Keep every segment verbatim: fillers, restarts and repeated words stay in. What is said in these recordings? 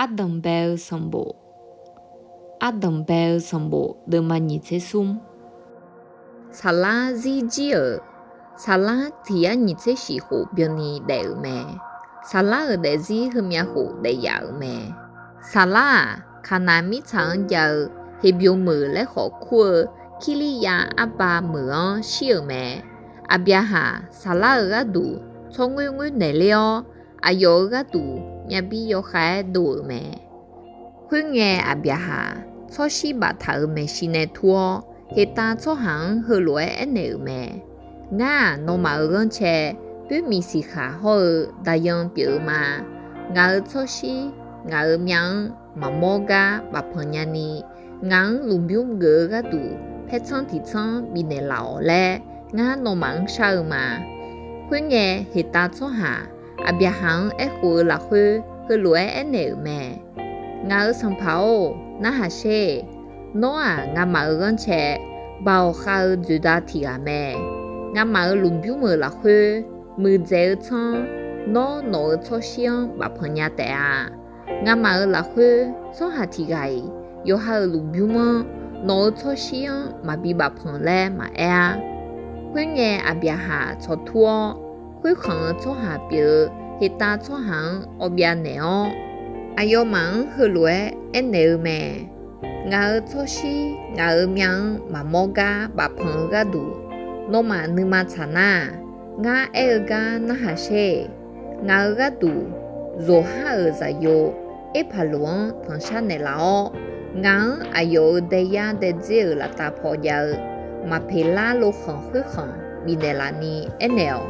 Ardanqbae-eu sanqbof. Ardanqbae-eu sanqbof deuvma nyiq tser smr. Saqlar zir jir-euq. Saqlar tiq yar nyiq tser shif khof byanni daef-euq mae. Saqlar-euq daefzir heumyav khof daef yaf-euq mae. Saqlar-aq, Kaqnaq mirtsaq-anr jav-eu Heqbymeuq laer khawf kur-eu Kirliryav arbar meuq-anr shir-euq mae. Aqbyaqhaq Saqlar-euq gharduq tsawrngoer ngoer naeq ler-awr, aqyawf-euq gharduq myavbir yawkhav-aer dov-euq mae. Khoerngae, Aqbyaqhaq tsawrshir baftaq-euq maeqshi nae tur-awr, heqtav tsawrhaq-anr heulof-aer aernaeq-euq mae. Ngar-aq, nawmaf-euq ghanrcae boermiq siqkhaq hawr-eu daqyan pyeuf-eu ma. Ngaq-euq tsawrshir, ngaq-euq myav-anr maqmawr gar bafpanq nyani, ngaq-anr lmqbymr geuf-eu gharduq paertsanr tiqtsanr bifnaeq laf-awq laer, ngar nawmaf-anr shar-eu ma. Khoerngae, heqtav tsawrhaq Aqbyaqhaq-anr aerkhof-eu lafkhoer heulof-aer aernaeq-euq mae. Ngaq-euq sanqpaq-or, narhaq sher. Nawr-aq, ngamaf-euq ghanrcae baoq khav-eu dzoeqda tiq ghaq mae. Ngamaf-euq lmqbymr-euq lafkhoer muiqdzaeq-eu tsanr, nawr nawq-euq tsawrshir-anr bafpanq nya taef-a. Ngamaf-euq lafkhoer tsawrhaq tiq ghaq-iq yawqha-euq lmqbymr-anr nawq-euq tsawrshir-anr maqbi bafpanq laer maqaer-ar. Khoerngae, Aqbyaqhaq tsawqtur-awr, khoerkhanq-eu tsawrhaq pyeuf-eu heqtav tsawrhaq-anr awv byav naeq-awr, aqyawfmaf-anr heulof-aer aernaeq-eu mae. Ngaq-euq tsawrshir, ngaq-euq myav-anr maqmawr gar bafpanq-eu gharduq, nawmaf nuima tsaq nar-aq, ngar aer-eu gar narhaq sher. Ngaq-euq gharduq, zoqhar-euq zaqyo Erpaqloq-anr tanqshar naeqlaf-awr, ngaq-anr aqyawf-euq daeyar daedzer-euq laftav paw jav-eu Maqpeqlar lokhanq khoerkhanq bifnaeq laf ni aernaeq-awq.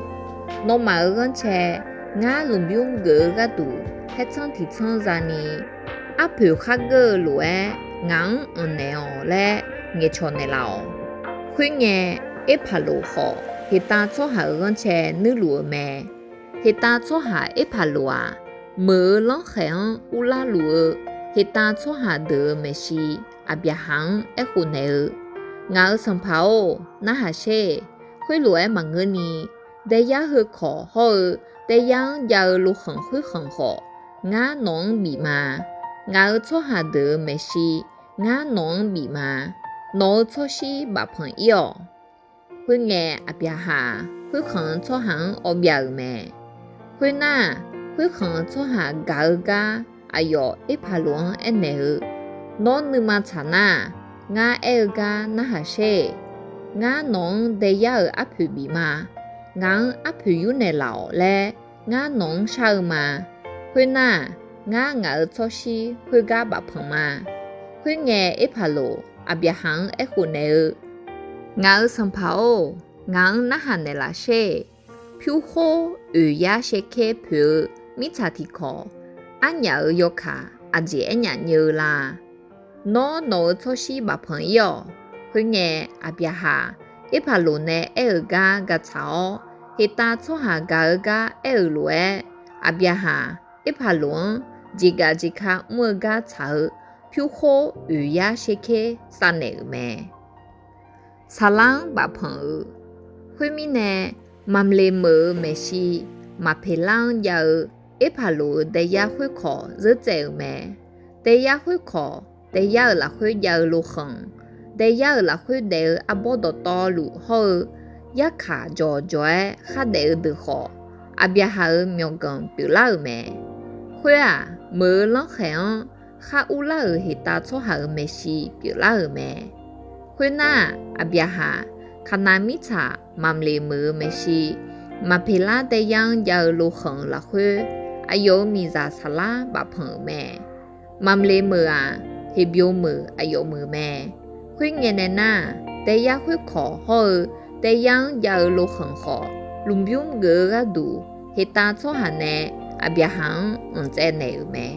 Nawmaf-euq ghanrcae ngar lmqbymr geuf-eu gharduq paertsanr tiqtsanr zani, arpoeq khargeur-eu lof-aer ngaq-anr anqnaeq-awq laer ngaeqcawq naeqlaf-awq. Khoerngae, Erpaqloq khawf heqtav tsawrhaq-euq ghanrcae nuirluf-eu mae. Heqtav tsawrhaq Erpaqloq-aq, meuq-eu lanrkhaeq-anr urlar luf-eu heqtav tsawrhaq deuq-euq maeqshi Aqbyaqhaq-anr aerkhof naeq-eu, Ngaq-euq sanqpaq-or, narhaq sher. Khoerlof-aer maqngeurni, daeyar heukawq hawr-eu daeyar-anr jav-eu lokhanq khoerkhanq khawf, ngar nawq-anr bif ma. Ngaq-euq tsawrhaq deuq-euq maeqshi ngar nawq-anr bif ma. Nawq-euq tsawrshir bafpanq ir-awq. Khoerngae, Aqbyaqhaq khoerkhanq-eu tsawrhaq-anr awv byav-euq mae. Khoernar, khoerkhanq-eu tsawrhaq gaq-eu gar aqyawf Erpaqloq-anr aernaeq-eu, Nawr nuima tsaq nar-aq, ngar aer-eu gar narhaq sher. Ngar nawq-anr daeyar-euq arpoeq bif ma. Ngaq-anr arpoeq yur naeqlaf-awq laer ngar nawq-anr shar-eu ma. Khoernar, ngar ngaq-euq tsawrshir khoergar bafpanq ma. Khoerngae, Erpaqloq Aqbyaqhaq-anr aerkhof naeq-eu, Ngaq-euq sanqpaq-or, ngaq-anr narhaq naeqlaf sher. Pyurkhor oeq yar shaerker poeq-eu mirtsaq tiqkawq, arnyaf-euq yawkaq aqjeq aernyaf nyeuv-eu la? Nawr nawq-euq tsawrshir bafpanq ir-awq. Khoerngae, Aqbyaqhaq Erpaqloq nae aer-euq gar ga tsaq-awr, heqtav tsawrhaq gaq-eu gar aer-euq lof-aer, Aqbyaqhaq Erpaqloq-anr jeqgaf jeqka mr-eu gar tsaq-eu pyurkhor oeq yar shaerker savnaeq-euq mae. Saqlar-anr bafpanq-euq. Khoermirnae, Mamqleq meuq-euq maeqshi Maqpeqlar-anr jav-eu Erpaqloq-euq daeyar khoerkawq zeur tsaev-euq mae. Daeyar khoerkawq, daeyar-euq lafkhoer jav-eu lokhanq, daeyar-euq lafkhoer daef-eu arbawr dawqtawvluf hawr-eu yarkaq jawqjawq-aer khardaef-eu deuq khawf, Aqbyaqhaq-euq myawqganq pyeuflar-euq mae. Khoer-aq, meuq-eu lanrkhaeq-anr khar urlar-euq heqtav tsawrhaq-euq maeqshi pyeuflar-euq mae. Khoernar, Aqbyaqhaq Kaqnav mirtsaq Mamqleq meuq-euq maeqshi Maqpeqlar daeyar-anr jav-eu lokhanq-euq lafkhoer, aqyawf-euq miqzaq Saqlar bafpanq-euq mae. Mamqleq meuq-aq, Heqbymeuq aqyawf meuq mae. Khoerngae nae nar, daeyar khoerkawq hawr-eu daeyar-anr jav-eu lokhanq khawf, lmqbymr geuf-eu gharduq heqtav tsawrhaq nae Aqbyaqhaq-anr anqtsaev naeq-euq mae.